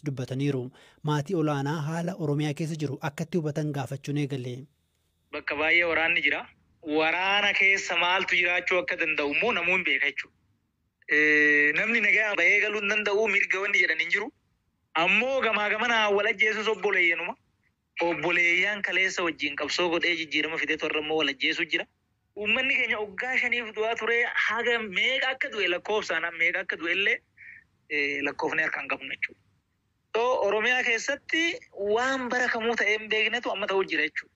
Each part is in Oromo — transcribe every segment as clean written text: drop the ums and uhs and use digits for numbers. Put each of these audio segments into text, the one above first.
Dubbataniiru. Maatii Olaanaa haala Oromiyaa keessa jiru akkatti hubatan gaafachuun eegale. Bakka baay'ee waraanni jira. Waraana keessa maaltu jiraachuu akka danda'u immoo namuu hin beeka jechuudha. Namni nagaa bahee galuu hin danda'u, mirga wanni jedhan hin jiru. Ammoo gamaa gamanaa wal ajjeesus obboleeyyanuma. Obboleeyyaan kaleessa wajjin qabsoo godhee jijjiirama fidee torra immoo wal ajjeesuu jira. Uummanni keenya waggaa 5f du'aa ture, haga meeqa akka du'e lakkoofsaan, meeqa akka du'e illee lakkoofni harkaan qabnu jechuudha. So Oromiyaa keessatti waan bara kamuu ta'ee hin beeknetu amma ta'uu jira jechuudha.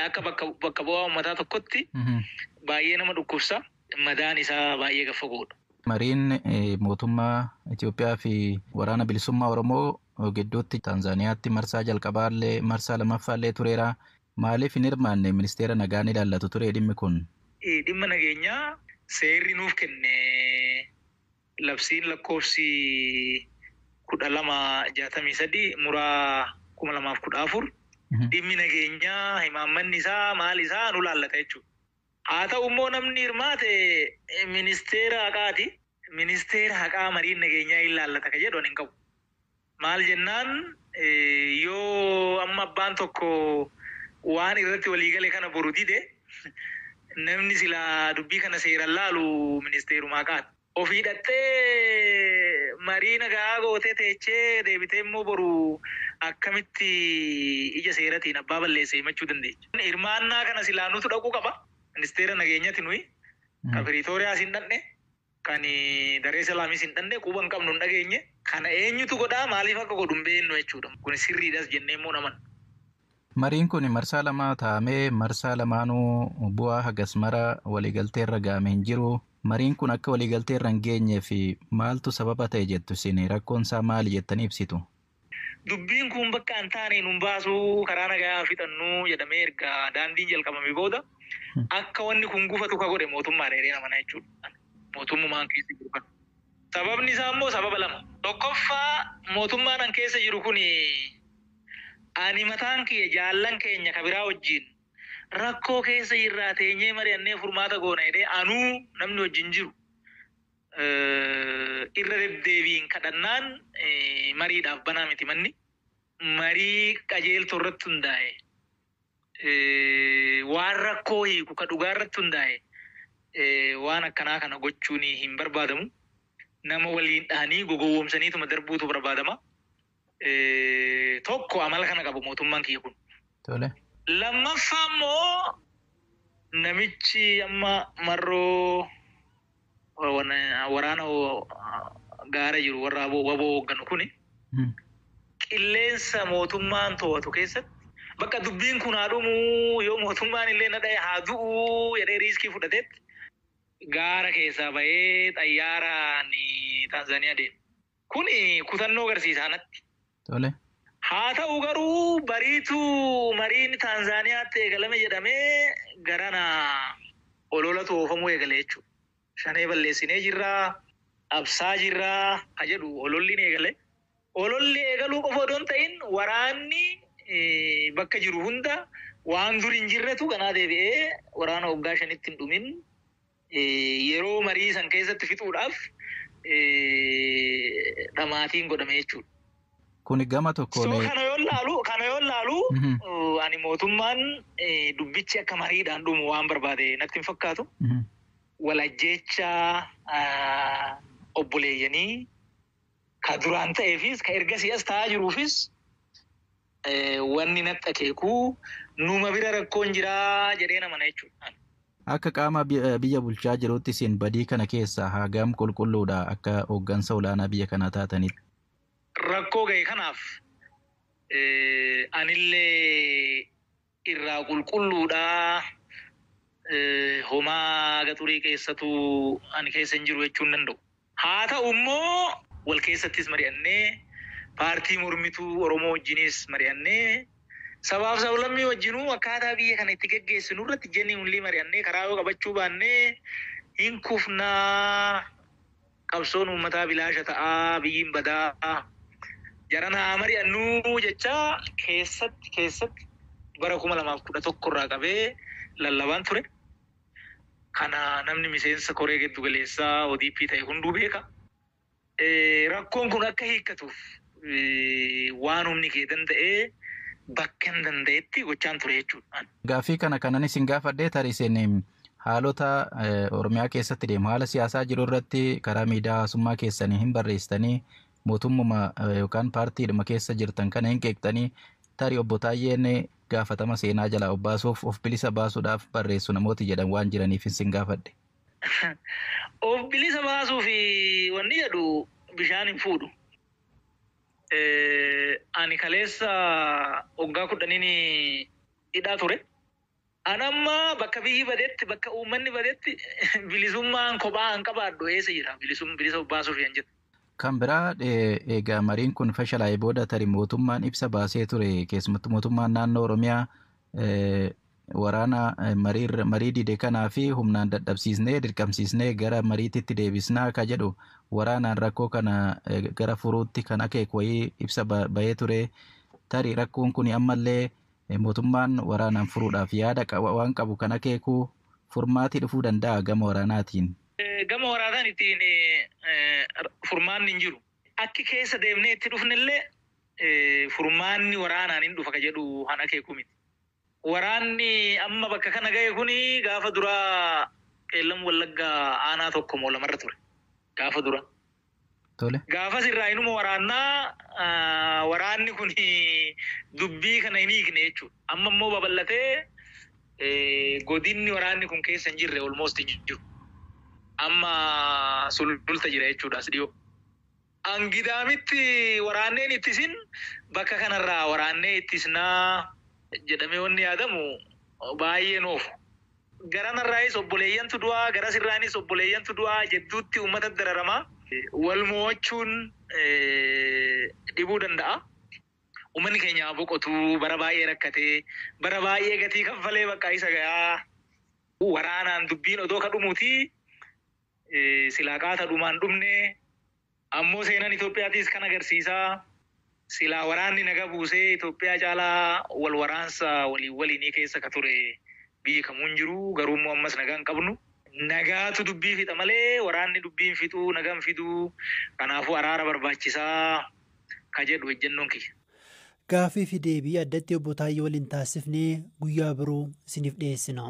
Akka bakka bu'aa uummataa tokkotti baay'ee nama dhukkubsa. Madaan isaa baay'ee gaffa godha. Mariin mootummaa Itoophiyaa fi Waraana Bilisummaa Oromoo gidduutti Taanzaaniyaatti marsaa jalqabaallee marsaa lamaffaallee tureera. Maaliif hin hirmaanne? Ministeera nagaan ilaallatu ture dhimmi kun? Dhimma nageenyaa seerri nuuf kenne, labsiin lakkoofsi 1263 muraa 2014, dhimmi nageenyaa himaammanni isaa maal isaa nu laallata jechuudha. Haa ta'u immoo namni hirmaate ministeera haqaati. Ministeera haqaa mariin nageenyaa hin laallata ka jedhu ani hin qabu. Maal jennaan, yoo amma abbaan tokko waan irratti walii gale kana boru dide, namni silaa dubbii kana seeraan laalu ministeeruma haqaati. Ofii dhattee marii nagaa gootee teechee deebitee immoo boru akkamitti ija seeratiin abbaa balleesse himachuu dandeecha? Hirmaannaa kana silaa nutu dhaquu qaba. Ministeera nageenyati nuyi. Kan Piriitooriyaas hin dhaqne, kan Daree Salaamis hin dhaqne, quba hin qabnu, hin dhageenye. Kana eenyutu godhaa, maaliif akka godhu hin beeknu jechuudha. Kun sirriidhas jennee immoo naman. Mariin kun marsaa lama taa'amee, marsaa lamaanuu bu'aa hagas mara waliigaltee irra ga'ame hin jiru. Mariin kun akka waliigaltee irra hin geenyee fi maaltu sababa ta'e jettu isin? Rakkoon isaa maali jettanii ibsitu? Dubbiin kun bakka hin taane nun baasuu, karaa nagaa fixannuu jedhamee erga daandiin jalqabame booda akka wanni kun gufatu ka godhe mootummaa dheeree namana jechuudha. Mootummaan keessa jiru kana. Sababni isaa immoo sababa lama. Tokkoffaa, mootummaan an keessa jiru kun ani mataan kiyya jaallan keenya ka biraa wajjin rakkoo keessa jirraa, teenyee mari'annee furmaata goona jedhee anuu namni wajjin jiru irra deddeebiin kadhannaan mariidhaaf banaa miti manni. Marii qajeeltoo irratti hundaa'e, waan rakkoo hiiku ka dhugaa irratti hundaa'e, waan akkanaa kana gochuun hin barbaadamu. Nama waliin dhahanii gogowwoomsaniituma darbuutu barbaadama. Tokko amala kana qabu mootummaan kiyya kun. Lammaffaa immoo namichi amma marroo waraana gaara jiru warra WBO hoogganu kuni qilleensa mootummaan to'atu keessatti bakka dubbiin kun haa dhumuu, yoo mootummaan illee na dhahe haa du'uu jedhee risk fudhatetti gaara keessaa bahee xayyaaraan Taanzaaniyaa deema. Kun kutannoo agarsiisa natti. Haa ta'u garuu bariitu mariin Taanzaaniyaatti eegalame jedhamee garana ololatu oofamuu eegale jechuudha. Shanee balleessinee jirraa, dhabsaa jirraa ka jedhu ololli ni eegale. Ololli eegaluu qofa odoo hin ta'in, waraanni bakka jiru hunda waan dur hin jirretu kanaa deebi'ee waraana waggaa 5tti hin dhumin yeroo marii san keessatti fixuudhaaf dhamaatiin godhame jechuudha. Kuni gama tokkoon. So kana yoo laalu ani mootummaan dubbichi akka mariidhaan dhumu waan barbaade natti hin fakkaatu. Wal ajjeechaa obboleeyyanii ka duraan ta'eefis ka ergasii as ta'aa jiruufis wanni natti akeekuu numa bira rakkoon jiraa jedhee namana jechuudha. Akka qaama biyya bulchaa jirutti isin badii kana keessa hagam qulqulluudha akka hooggansa olaanaa biyya kanaa taatanitti? Rakkoo ga'e kanaaf anillee irraa qulqulluudha. Homaa gaturii keessatu ani keessa hin jiru jechuu hin danda'u. Haa ta'u immoo wal keessattis mari'annee, paartii mormituu Oromoo wajjinis mari'annee, sabaaf sablammii wajjinuu akkaataa biyya kana itti geggeessinu irratti genuinely mari'annee karaa yoo qabachuu baannee hin kufnaa, qabsoon uummataa bilaasha ta'aa, biyyiin badaa, jarana haa mari'annuu jecha keessatti bara 2011 irraa qabee lallabaan ture. Kana namni miseensa koree giddu galeessaa ODP ta'e hunduu beeka. Rakkoon kun akka hiikkatuuf Waan humni kee danda'ee bakka hin danda'etti gochaan ture jechuudha. Gaaffii kana kanan isin gaafadhee tarii isin haalota Oromiyaa keessatti deemu haala siyaasaa jiru irratti karaa miidiyaa hawaasummaa keessanii hin barreessitanii mootummuma yookaan paartiidhuma keessa jirtan kana hin qeeqxanii tarii obbo Taayyeen gaafatama seenaa jalaa of baasuuf of bilisa baasuudhaaf barreessu namooti jedhan waan jiraniif isin gaafadhe. Of bilisa baasuuf wanni jedhu bishaan hin fuudhu. Ani kaleessa waggaa 10 hidhaa ture. Ani amma bakka biyyi badetti, bakka uummanni badetti bilisummaan kophaa hin qabaadhu eessa jira bilisa of baasuuf yan jedhu. Kan biraa egaa mariin kun fashalaa'ee booda tarii mootummaan ibsa baasee ture keessumattuu mootummaan naannoo Oromiyaa waraana marii dide kanaa fi humnaan dadhabsiisnee dirqamsiisnee gara mariititti deebisnaa ka jedhu waraanaan rakkoo kana gara furuutti kan akeeku wayii ibsa bahee ture. Tarii rakkoon kun ammallee mootummaan waraanaan furuudhaaf yaada waan qabu kan akeeku furmaatii dhufuu danda'a gama waraanaatiin. Gama waraanaan ittiin furmaanni hin jiru. Akki keessa deemnee itti dhufnellee furmaanni waraanaan hin dhufa ka jedhu han akeeku miti. Waraanni amma bakka kana gahe kuni gaafa duraa Qeellam Wallaggaa aanaa tokko moo lamarra ture. Gaafa dura. Tole. Gaafas irraa inuma waraannaa waraanni kun dubbii kana hin hiikne jechuudha. Amma immoo babal'atee godinni waraanni kun keessa hin jirre almost hin jiru. Amma sululta jira jechuudha as dhiyoo. Angidaamitti waraanneen ittisin bakka kanarraa waraannee ittisnaa jedhamee wanni yaadamu baay'ee noofu. Garanarraayis obboleeyyantu du'aa, gara sirraanis obboleeyyantu du'aa jedduutti uummata dararamaa. Wal mo'achuun dhibuu danda'a. Uummanni keenya boqotu bara baay'ee rakkatee, bara baay'ee gatii kaffalee bakka isa gahaa. Waraanaan dubbiin odoo ka dhumuuti silaa qaata dhumaan dhumne ammoo seenaan Itoophiyaatis kan agarsiisaa. Silaa waraanni naga buusee Itoophiyaa caalaa wal waraansa waliin waliinii keessa ka ture biyyi kamuu hin jiru garuu immoo ammas nagaa hin qabnu. Nagaatu dubbii fixa malee waraanni dubbii hin fixuu nagaa hin fiduu kanaafuu araara barbaachisaa ka jedhu ejjennoon kiyya. Gaaffii fi deebii addatti obbo Taayyee waliin taasifnee guyyaa biroo isiniif dhiyeessina.